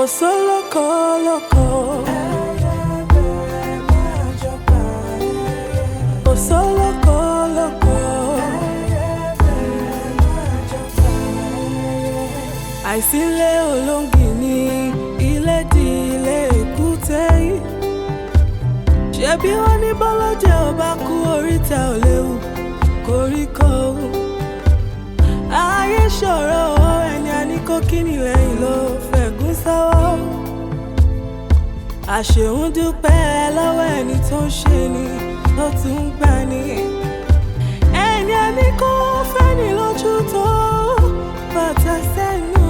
Kò sólókò lóko. Kò sólókò lóko. Àìsílẹ̀ olóńgì ní ilé di ilé èkúté yìí. Ṣebí wọ́n ní bọ́lọ́jẹ́ ò bá kú, oríta ò léwu koríko. Ayé ṣòro, ẹni a ní kó kíni lẹ́yìn ló fẹ̀gún sọ́wọ́. Àṣehùn dúpẹ́ lọ́wọ́ ẹni tó ń ṣe ni tó tún ń gbà ní. Ẹni a ní kó fẹ́ni lójú tó bàtà sẹ́nu.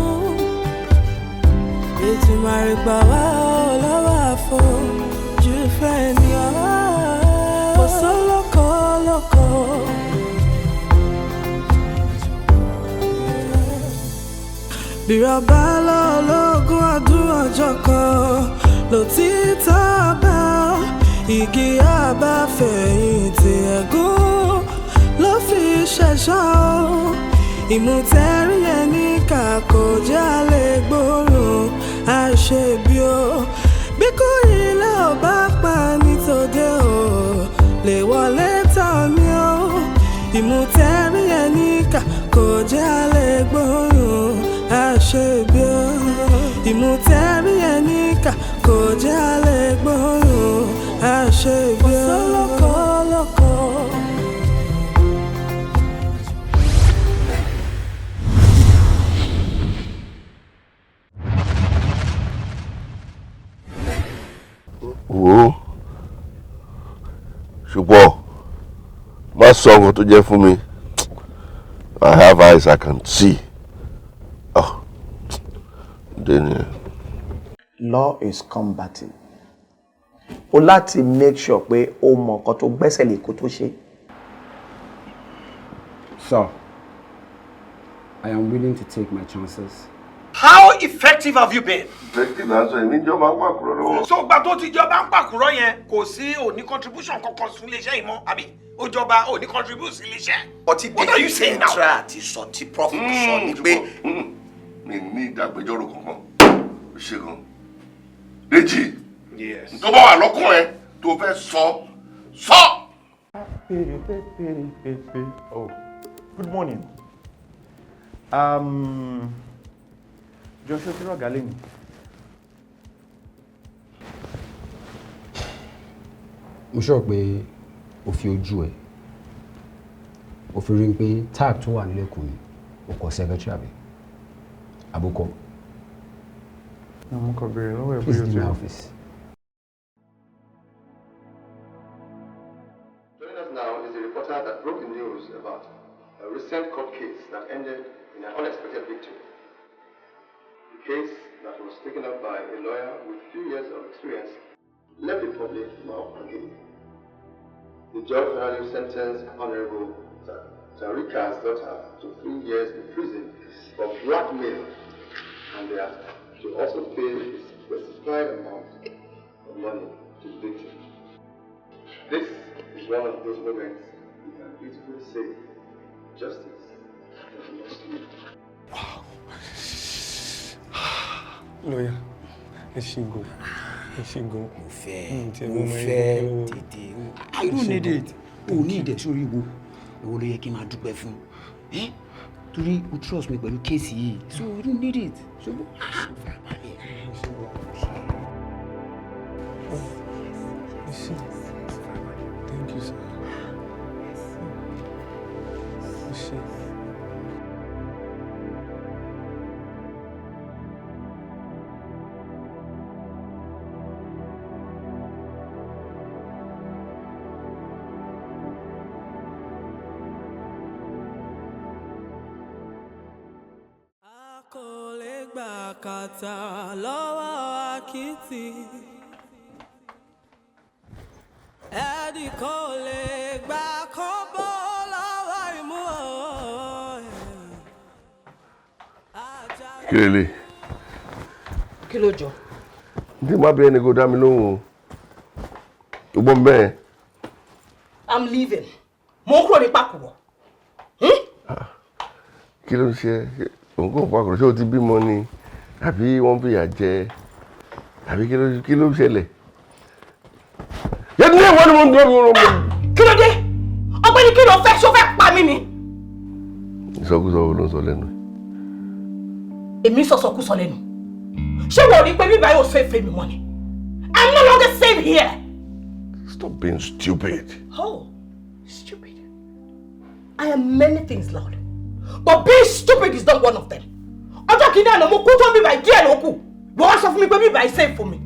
Ètùmàrè gbà wá ọ́ lọ́wọ́ àfojú fẹ́ ni ọ́. Kò sólókò lóko. Bírọ̀bá lọ́lọ́gún ọdún, ọjọ́ kan lòtítọ́ bá igi àbáfẹ̀yìntì, ẹ̀gún ló fi ṣẹ̀ṣọ́. Ìmùtẹ́rí ẹni kà kò jálè gbóòórùn àṣebí o. Bí kò ilé ò bá pa nítòde o, lè wọlé tán mi o. Ìmùtẹ́rí ẹni kà kò jálè gbóòórùn àṣebí o. Ìmùtẹ́rí ẹni kà kò jálè gbóòórùn àṣebí o. Kò sólókò lóko. Wo, ṣùgbọ́n má sọ nǹkan tó jẹ́ fún mi. I have eyes, I can see. Oh, Daniel. Law is combative. O láti make sure pé o mọ nǹkan tó gbẹ́sẹ̀ lé kó tó ṣe. Sir, I am willing to take my chances. How effective have you been? Effective answer, èmi jọba ń pàkúrọ̀ lọ́wọ́. So gba tó ti jọba ń pàkúrọ̀ yẹn, kò sí òní contribution kankan sí iléeṣẹ́ yìí mọ́, àbí? Ó jọba òní contribute sí iléeṣẹ́. Ọtí. What are you saying now? Try àti sọ tí prof sọ ni pé Mi ní ìdàgbẹjọ́rò kankan. Ó ṣe gan. Déjì. Yes. Tó bá wà lọ́kùn ẹ tó fẹ́ sọ, sọ. Oh, good morning. Joshua, tí rọ̀gá lẹ́nu. Mo sọ pé o fi ojú ẹ o fi rí i pé tag tó wà nílẹ̀kùn mi, o kọ secretary àbí àbúkọ. Mo kàn béèrè lọ́wọ́ ẹ̀ Please bóyá o leave ti my rí. office. Joining us now is the reporter that broke the news about a recent court case that ended in an unexpected victory. The case that was taken up by a lawyer with few years of experience left the public mouth agape. The judge finally sentenced Honorable Tarika's daughter to 3 years in prison for blackmail, and they are to also pay a specified amount of money to the victim. This is one of those moments you can beautifully say, justice does not sleep. Lọ́yà, ẹ ṣe gan, ẹ ṣe gan. Mo fẹ́ tiẹ̀ mo mọ ẹni fẹ́ lọ́wọ́. Tètè, I don't need it. O ní ìdẹ̀ sórí wo ìwo ló yẹ kí n máa dúpẹ́ fún ẹ́, torí o trust me pẹ̀lú case yìí, so you don't need it. So farabalẹ̀. Ẹ ṣe, thank you, sir. Ẹ ṣe. A kò lè gbà kàtà lọ́wọ́ àkìtì. Ẹnì kò lè gbà kọ́bọ̀ lọ́wọ́ ìmú o. Kí lè lè? Kí ló jọ? Ní má bí ẹni kò dá mi lóhùn o. O gbọ́ mi bẹ́ẹ̀. I'm leaving. Mo ń kúrò ní Pàkúrọ̀. Kí ló ń ṣe ẹ́? Òun kò pàkúrọ̀, ṣé o ti bímọ ni? Àbí wọ́n fìyà jẹ ẹ́? Àbí kí ló ń ṣẹlẹ̀? Yẹ́nì ìwọ ni mo ń dúró. Kí ló dé? Ọ̀gbẹ́ni, kí ló fẹ́? Ṣó fẹ́ pa mí ni? Ìsọkúsọ wo ló ń sọ lẹ́nu? Èmi sọ̀sọkúsọ lẹ́nu. Ṣé wọ́n rí i pé bíbá yóò safe mi mọ́ ni? I'm no longer safe here. Stop being stupid. Oh, stupid. I am many things, Lord. But being stupid is not one of them. Ọjọ́ kìíní àná mo kú tó, bíbá díẹ̀ ló kù. Wọ́n wá sọ fún mi pé bíbá safe fún mi.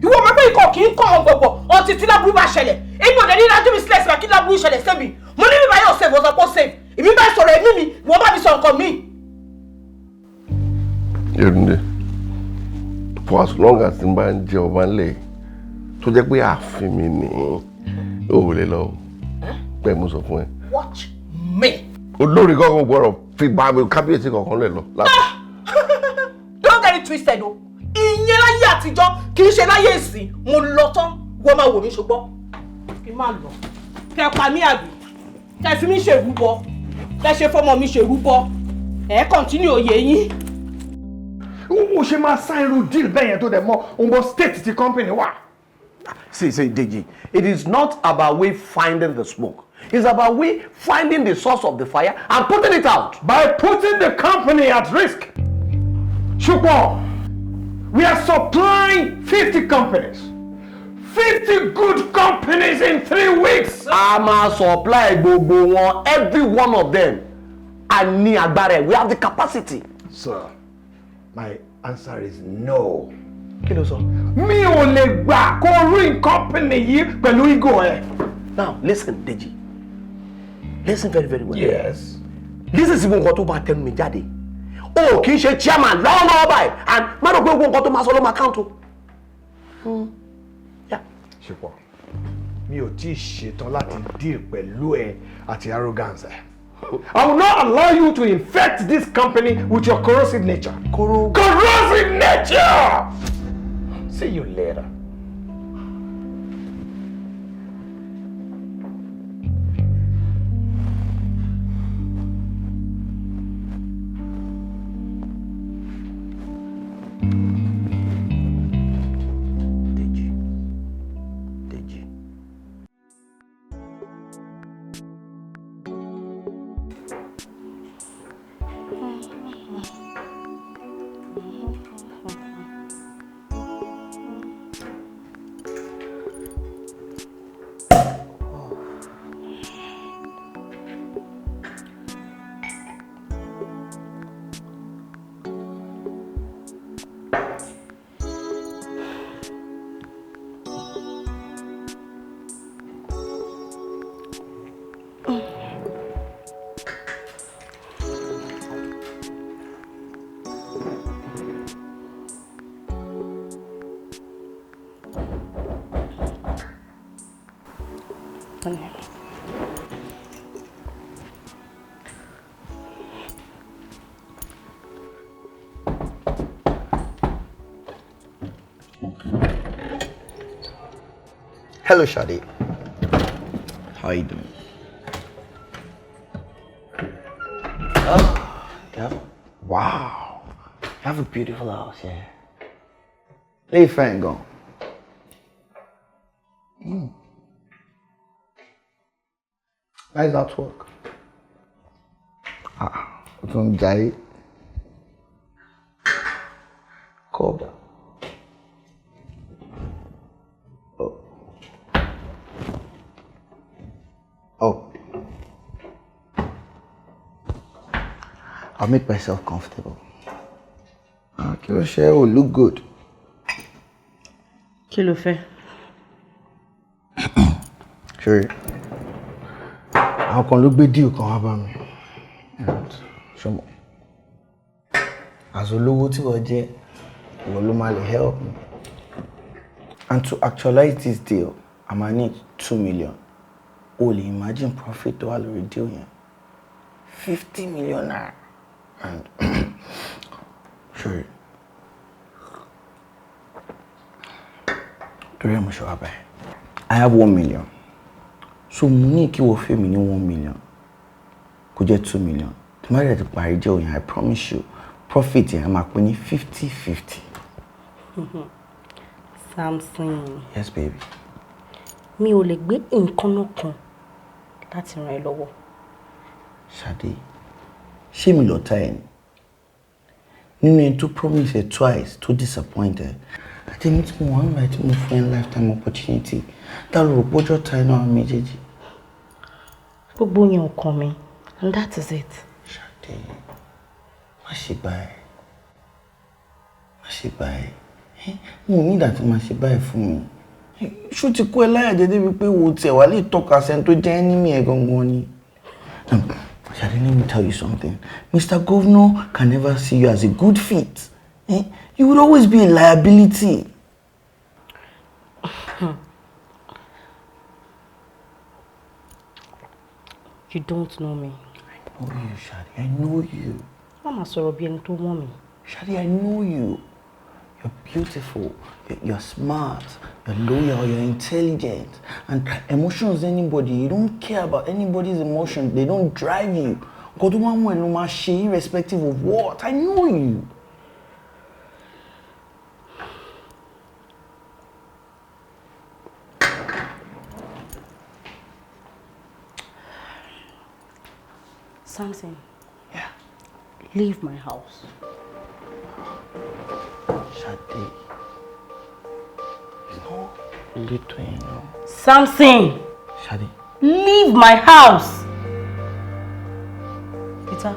Ìwọ ọmọ pé ikọ̀ kì í kọ́ ọ̀hún gbọ̀gbọ̀ ọtí tí láburú bá ṣẹlẹ̀. Èmi ò dẹ̀ ní lájú mi sílẹ̀ síbà kí láburú ṣẹlẹ̀ sẹ́mi. Mo ní bíbá yóò safe, wọ́n sọ pé ó safe. Èmi bá sọ̀rọ̀ ẹ̀mí mi, wọ́n bá mi sọ nǹkan míì. Yétúndé, for as long as n bá ń jẹ ọba ńlẹ̀ tó jẹ́ pé ààfin mi ní, ó lè lọ pẹ́, mo sọ fún ẹ. Watch me. Olórí kankan gbọ́dọ̀ fi bá mi kábíyèsí kankan lẹ̀ lọ. Don't get it twisted o. Ìyẹn láyé àtijọ́, kì í ṣe láyé ìsìn. Mo lọ tán, wọ́n máa wò mí, ṣùgbọ́n kí n má lọ. Kẹ pa mí àbí? Kẹ fi mí ṣèrúbọ. Kẹ ṣe fọmọ mi ṣèrúbọ. Ẹ continue òye yín. Ó ṣe máa sign irú deal bẹ́ẹ̀ yẹn tó dẹ̀ mọ́ òun bọ́ state ti company wà. See, see, Deji, it is not about we finding the smoke. It's about we finding the source of the fire and putting it out. By putting the company at risk. Ṣùgbọ́n, we are supplying 50 companies. 50 good companies in 3 weeks. A máa supply gbogbo wọn, every one of them. A ní agbára ẹ̀, we have the capacity. Sir, my answer is no. Kí ló sọ? Mi ò lè gbà kó ruin company yìí pẹ̀lú ego ẹ̀. Now listen, Deji, listen very very well. Yes. Listen sí gbogbo nǹkan tó bá tẹnu mi jáde. O kì í ṣe chairman lọ́wọ́lọ́wọ́ báyìí, and má rò pé gbogbo nǹkan tó máa sọ ló máa count o. Ṣùpọ̀, mi ò tí ì ṣetán láti deal pẹ̀lú ẹ àti arrogance ẹ. I will not allow you to infect this company with your corrosive nature. Corrosive nature! See you later. Deji, Deji. Hello, Shadi. How are you doing? Oh, yeah. Wow. You have a beautiful house, yeah. Leave friend gone. Why is that work? Ah, what's on Jai? Cobra. Oh. Oh. I'll make myself comfortable. Ah, kí ló ṣe? Oh, look good. Kí ló fẹ́? Sure. Àwọn kan ló gbé deal kan wá bá mi. And ṣọmọ, as olówó tí wọ́n jẹ́, ìwọ ló máa lè help me. And to actualize this deal, I might need 2 million. O lè imagine profit tó wà lórí deal yẹn. ₦50 million. And sure, torí ẹ̀ mo ṣe wá báyìí. I have 1 million. So mo ní kí wọ́n fẹ́ mi ní 1 million. Kó jẹ́ 2 million. Tí má dẹ̀ ti parí deal yẹn, I promise you, profit yẹn a máa pín ní 50-50. Samson. Yes, baby. Mi ò lè gbé nǹkan náà kan láti ràn ẹ́ lọ́wọ́. Ṣadé, ṣé mi lọ̀tá ẹ ni? Nínú ẹni tó promise ẹ twice tó disappoint ẹ. Àti èmi tí mo wà nígbà tí mo fún ẹ lifetime opportunity, tá ló rò pójọ́ ta iná àwọn méjèèjì? Gbogbo yẹn ò kàn mí, and that is it. Ṣadé, má ṣe báyìí. Má ṣe báyìí. Mo ò ní ìdá tí màá ṣe báyìí fún mi. Ṣó ti kó ẹ láyà jẹ débi pé wo tiẹ̀ wá lè tọ́ka sẹ́ni tó jẹ́ enemy ẹ gangan ni? Ṣadé, let me tell you something. Mr. Governor can never see you as a good fit. Eh? You will always be a liability. You don't know me. I know you, Ṣadé. I know you. Má máa sọ̀rọ̀ bí ẹni tó mọ̀ mí. Ṣadé, I know you. You're beautiful. You're smart. You're loyal. You're intelligent. And emotions, anybody, you don't care about anybody's emotions. They don't drive you. Nǹkan tó máa ń wù ẹ́ ló máa ṣe irrespective of what. I know you. Samson. Yeah. Leave my house. Ṣadé, it's not little, you know. Samson! Ṣadé. Leave my house! Peter.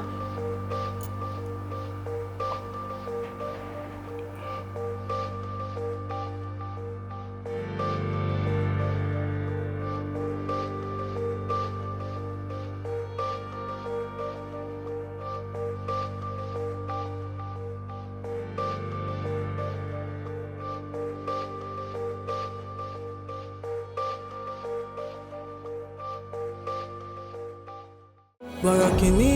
Bọ̀rọ̀ kìíní.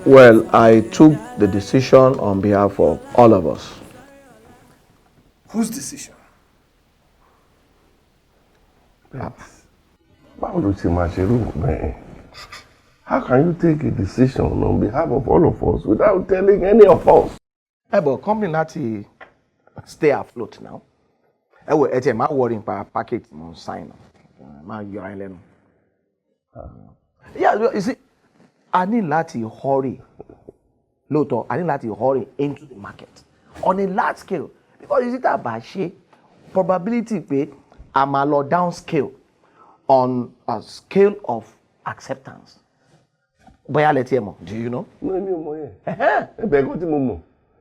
Well, I took the decision on behalf of all of us. Whose decision? Báwo ló ṣe máa ṣe irú bẹ́ẹ̀? How can you take a decision on behalf of all of us without telling any of us? Ẹ bọ̀ company láti stay afloat now. Ẹ wò ẹ tiẹ̀ má worry nípa package mo ń sign náà. Má yọra ẹ lẹ́nu. Yeah, you see, a ní láti hurry. Lóòótọ́, a ní láti hurry into the market on a large scale because you see tá a bá ṣe probability pé a máa lọ down scale on a scale of acceptance. Bóyá lẹ tiẹ̀ mọ̀, do you know? No, mi ò mọ̀ yẹn. Ẹ̀bẹ̀ kan tí mo mọ̀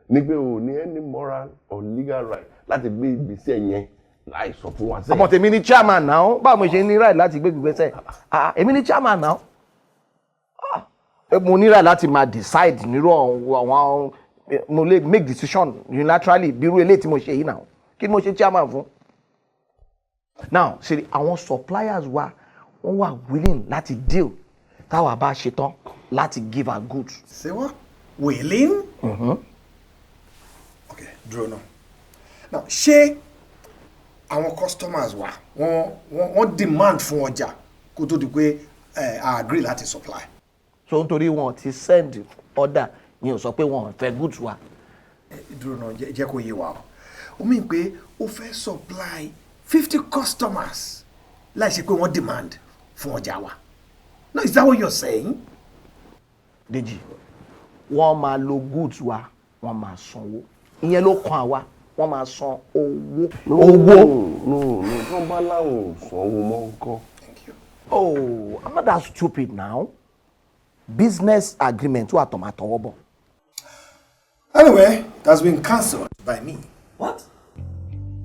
ni pé o ní any moral or legal right láti gbé ìgbésẹ̀ yẹn láì sọ fún wa sẹ́yìn. Àmọ́ tèmi ni chairman náà, báwo mo ṣe ní right láti gbé ìgbésẹ̀? Èmi ni chairman náà. Mo ní right láti máa decide nírú àwọn mo lè make decision unilaterally bí irú eléyìí tí mo ṣe yìí náà. Kí ni mo ṣe chairman fún? Now, ṣe àwọn suppliers wa wọ́n wà willing láti deal táwa bá ṣe tán láti give our goods. Say what? Willing? Mm-hmm. Okay, dúró náà. Now, ṣé àwọn customers wa wọ́n demand fún ọjà kó tó di pé I agree láti supply? So nítorí wọn ti send order ni ò sọ pé wọn ò fẹ́ goods wa. Dúró náà, jẹ́ kó yé wa o. Ó mean pé ó fẹ́ supply 50 customers láì ṣe pé wọ́n demand fún ọjà wa. No, is that what you're saying? Dèjì, wọ́n máa lo goods wa, wọ́n máa sanwó. Ìyẹn ló kan àwa, wọ́n máa san owó. Owó. No, no, tó bá láwọn ò sanwó mọ́ ńkọ́. Thank you. Oh, I'm not that stupid now. Business agreement wà tó máa tọwọ́ bọ̀. Anyway, it has been cancelled by me. What?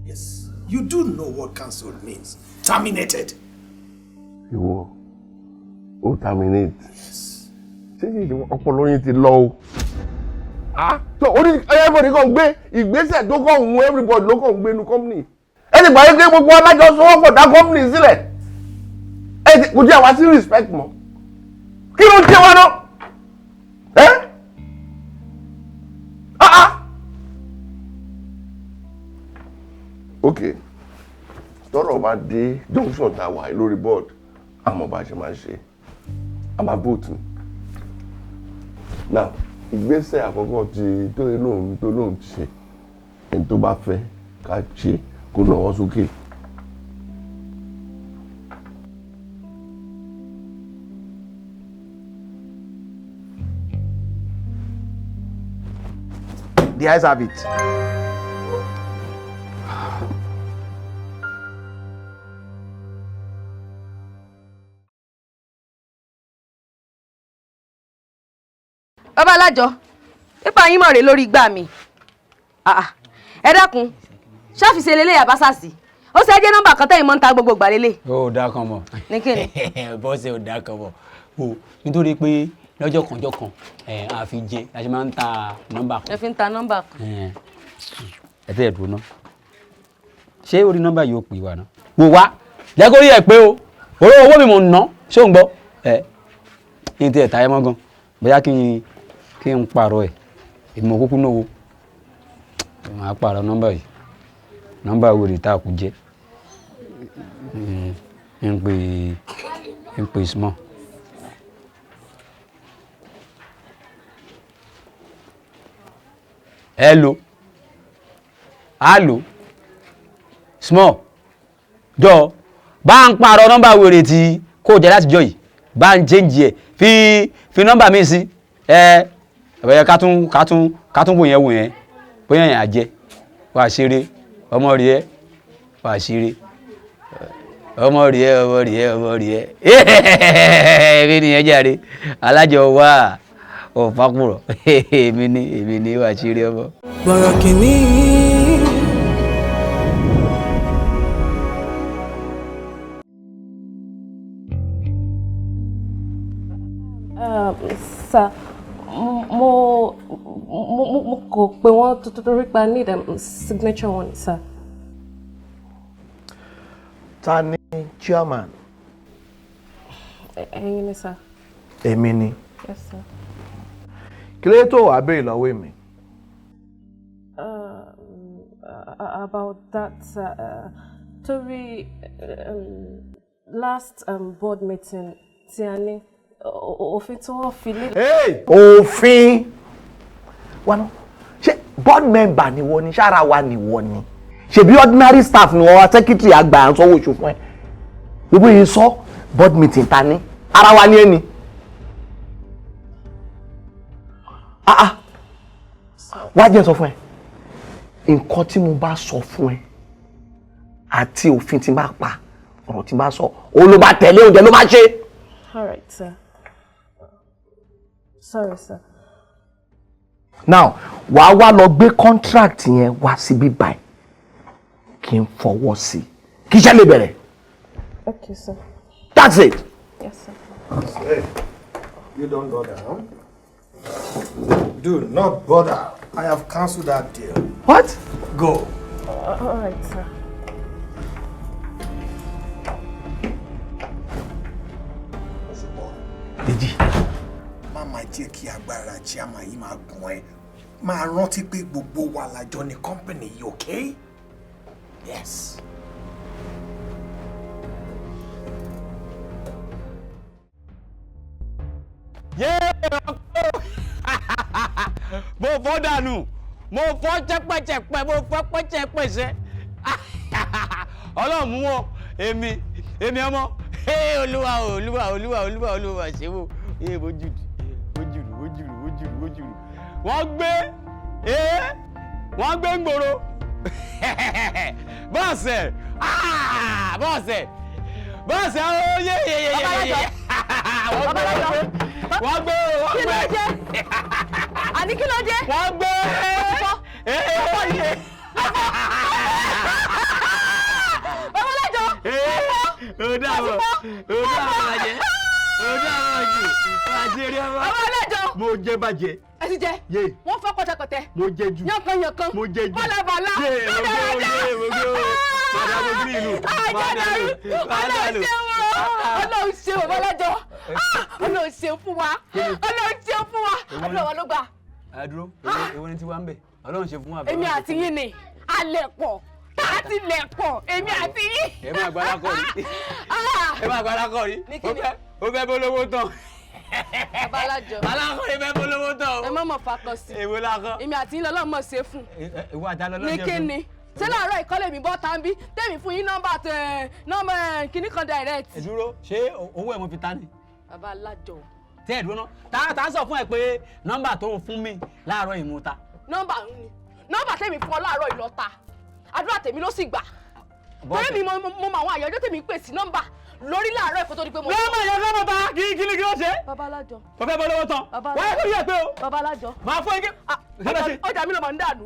Yes. You do know what cancelled means. Terminated. Ìwọ, ó terminate. Ṣé kìí ọpọlọ yín ti lọ o? Ah, so orí everybody kàn gbé ìgbésẹ̀ tó kàn ń everybody ló kàn ń gbé inú company. Ẹ ti gbàgbé pé gbogbo alájọsowọ́pọ̀ dá company sílẹ̀. Ẹ ti kò jẹ́ àwa sí respect mọ́. Kí ló ń jẹ́ wa náà? Ẹ́ ah ah. Ok, tọ́rọ̀ bá dé junction tá a wà lórí board, àmọ́ bá a ṣe máa ṣe, a máa vote ni. Now, ìgbésẹ̀ àkọ́kọ́ ti tó lóun tó lóun ti ṣe, ẹni tó bá fẹ́ ká ṣe kó lọ́wọ́ sókè. The eyes have it. Bàbá alájọ, pépà yín mọ̀ rè lórí igbá mi. Ah, ah. Ẹ dákun, ṣáfìsì eléyà bá sàsì ó ṣe é jẹ́ nọ́mbà kan tẹ́yìn mọ́ ń ta gbogbo ìgbà lélẹ̀. Ó dá kan mọ̀. Ní kíni? Bọ́sẹ̀ ò dá kan mọ̀ o, nítorí pé lọ́jọ́ kan jọ́ kan ẹ̀ a fi jẹ la ṣe máa ń ta nọ́mbà kan. Ẹ fi ń ta nọ́mbà kan. Ẹ tẹ́ ẹ̀ dúró ná, ṣé orí nọ́mbà yóò pè wá ná? Wò wá, jẹ́ kó rí ẹ̀ pé o, owó mi mò ń ná, ṣé ò ń gbọ́? Ẹ kí n tiẹ̀ ta ẹ mọ́ gan, bóyá kí n pààrọ̀ ẹ̀, èmi ò kúkú náwó, màá pààrọ̀ nọ́mbà yìí, nọ́mbà wo rè tá a kò jẹ́ ń pè small. Hello, hello, small, jọ bá ń pààrọ̀ nọ́mbà wèrè tí kò jẹ́ láti jọ yìí, bá ń change ẹ̀, fi nọ́mbà mi sí ẹ ẹ̀bẹ̀yẹ ká tún wò yẹn wò yẹn bóyá yẹn àjẹ wà ṣeré ọmọ rí ẹ wà ṣeré ọmọ rí ẹ ọmọ rí ẹ ọmọ rí ẹ èmi nìyẹn jàre alájọ wà ọ̀fàkùrọ̀ èmi ni wà ṣeré ọmọ. Bọ̀rọ̀ kìíní. Sir, mo kò pé wọ́n torí pa need signature one, sir. Ta ni chairman? Ẹ̀yin ni, sir. Èmi ni. Yes, sir. Kí ló tó wàá béèrè lọ́wọ́ èmi? About that, sir, torí last board meeting tí a ní, òfin tí wọ́n fi lé. Òfin wa náà, ṣé board member ni wọ́n ni, ṣára wa ni wọ́n ni, ṣebí ordinary staff ni wọ́n wá, secretary àgbà à ń sanwó oṣù fún ẹ, gbogbo yìí sọ board meeting ta ni, ara wa ni ẹ ni. Wá jẹ́ sọ fún ẹ, nǹkan tí mo bá sọ fún ẹ àti òfin tí n bá pa, ọ̀rọ̀ tí n bá sọ, òun ló bá tẹ̀lé, oúnjẹ ló bá ṣe. All right, sir. Sorry, sir. Now, wàá wá lọ gbé contract yẹn wá síbí báyìí kí n fọwọ́ sí i kí iṣẹ́ lè bẹ̀rẹ̀. Okay, sir. That's it. Yes, sir. Hey, you don't bother, huh? Do not bother. I have cancelled that deal. What? Go. All right, sir. Dèjì. Má máa jẹ́ kí agbára chairman yìí máa gùn ẹ́. Máa rántí pé gbogbo wa la jọ ní company yìí, okay? Yes. Mo fọ́ dànù, mo fọ́ chẹ́pẹ́chẹ́pẹ́, mo fọ́ pẹ́chẹ́pẹ́ṣẹ́. Ọlọ́run mú wọn, èmi ọmọ. Olúwa olúwa olúwa olúwa olúwa ṣe wò. Mo jùlù mo jùlù mo jùlù mo jùlù mo jùlù. Wọ́n gbé ń gbòòrò. Bọ́ọ̀sẹ̀ bọ́ọ̀sẹ̀ bọ́ọ̀sẹ̀ ó yé yé yé yé yé. Wọ́n gbé wọ́n gbé. Kí ló dé? Àní kí ló dé? Wọ́n gbé. Babalájọ. Ó dàbọ̀ ó dàbọ̀ bàjẹ́ ó dàbọ̀ jù bàjẹ́ rí ọmọ. Babalájọ. Mo jẹ bàjẹ́. Ẹ ti jẹ. Wọ́n fọ́ pọ̀tẹ́pọ̀tẹ́. Mo jẹ jù. Yànkan yànkan. Mo jẹ jù. Bọ́lábọ́lá. Yé mo gbé mo gbé mo gbé o. Bàdà mo gbé ìlú. Àjọdàrú. Ọlọ́run ṣeun o. Ọlọ́run ṣeun Babalájọ. Ọlọ́run ṣeun fún wa. Ọlọ́run ṣeun fún wa. Ọlọ́run wa ló gbà. Ẹ dúró, èwo ni tiwa ń bẹ̀? Ọlọ́run ṣe fún wa. Èmi àti yín ni alẹ̀ pọ̀. Tá a ti lẹ̀ pọ̀, èmi àti yín. Ẹ máa gbára kọ rí. Ẹ máa gbára kọ rí. Ó fẹ́ bólówó tán. Bàbá alájọ. Alákọ̀ọ́lẹ̀ bẹ́ẹ̀ polówó tán o. Ẹ má mọ̀ fakọ sí. Èwo lakọ. Èmi àti yín lọ́lọ́ mọ̀ ṣe fún. Ìwọ àti alọ́ Ní kíni? Ṣé láàárọ̀ ìkọ́lé mi bọ́ tá ń bí? Tèmi fún yín nọ́mbà tẹ nọ́mbà kíní kan direct. Ẹ dúró, ṣé owó ẹ̀ mo fi ta ni? Bàbá alájọ. Tẹ́ ẹ̀ dúró ná, tá sọ fún ẹ pé nọ́mbà tó ń fún mi láàárọ̀ yìí mo ta. Nọ́mbà ń ni. Nọ́mbà tèmi fún ọ láàárọ̀ ìlọ́ta. Àdúrà tèmi ló sì gbà. Torí mi mo mọ àwọn àyájọ́ tèmi pè sí nọ́mbà lórí láàárọ̀ ẹ̀kọ́ tó di pé mo. Nọ́mbà yẹn lọ́mọ bá kí kí ni kí ló ṣe? Bàbá alájọ. Mo fẹ́ bọ́ lọ́wọ́ tán. Wáyé kò yẹ pé o. Bàbá alájọ. Màá fún ike. Ọjà mi ló máa ń dànù.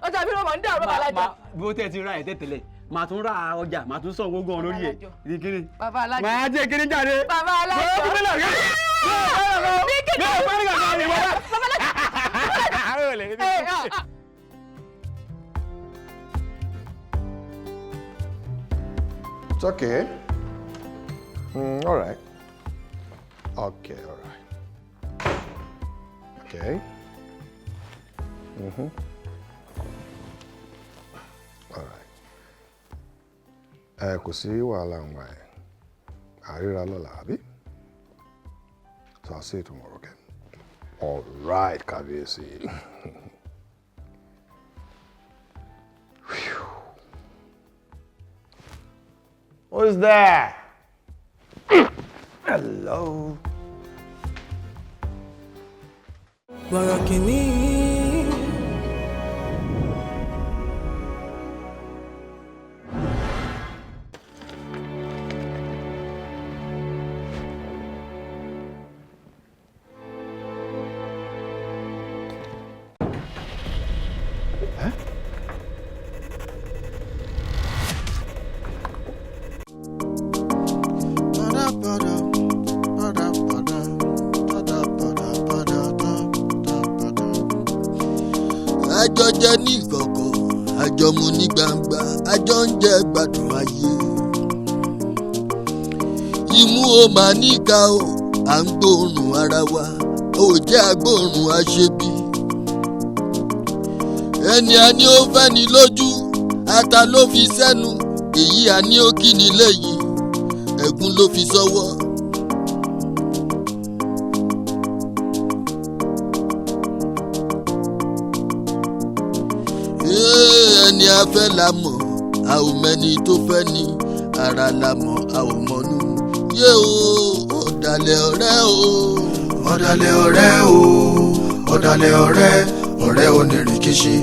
Ọjà mi ló máa ń dànù bàbá alájọ. Bí o tẹ̀ ti ra ẹ̀ tẹ́tẹ̀lẹ̀, màá tún ra ọjà, màá tún sàn owó gan lórí ẹ̀. Ní kíni? Bàbá alájọ. Màá jẹ́ kíní jáde. Bàbá alájọ. Mo fi mílíọ̀nù kí. Ní kíni? Mi ò fẹ́ nígbà kan ní wọ́n. Bàbá alájọ. It's okay. All right. Okay, all right. Okay. Mm-hmm. All right. Ẹ kò sí wàhálà ń wá ẹ̀. Àríra lọ́la, àbí? So I'll see you tomorrow, okay? All right, Kábíyèsí. Who's there? Hello. Bọ̀rọ̀ kìíní. Àjọ jẹ ní ìkọ̀kọ̀, àjọ mu ní gbangba, àjọ ń jẹ gbádùn ayé. Imú o máa níka o, à ń gbóòórùn ara wa, ò jẹ́ agbóòórùn aṣebi. Ẹni a ní ó fẹ́ ni lójú, ata ló fi sẹ́nu, èyí a ní ó kí ni lẹ́yìn, ẹ̀gún ló fi sọ́wọ́. Ẹni a fẹ́ la mọ̀, a ò mẹ́ni tó fẹ́ ni, ara la mọ̀, a ò mọ̀nú. Yé o, ọ̀dàlẹ̀ ọ̀rẹ́ o. Ọ̀dàlẹ̀ ọ̀rẹ́ o, ọ̀dàlẹ̀ ọ̀rẹ́, ọ̀rẹ́ onírìnkìṣì.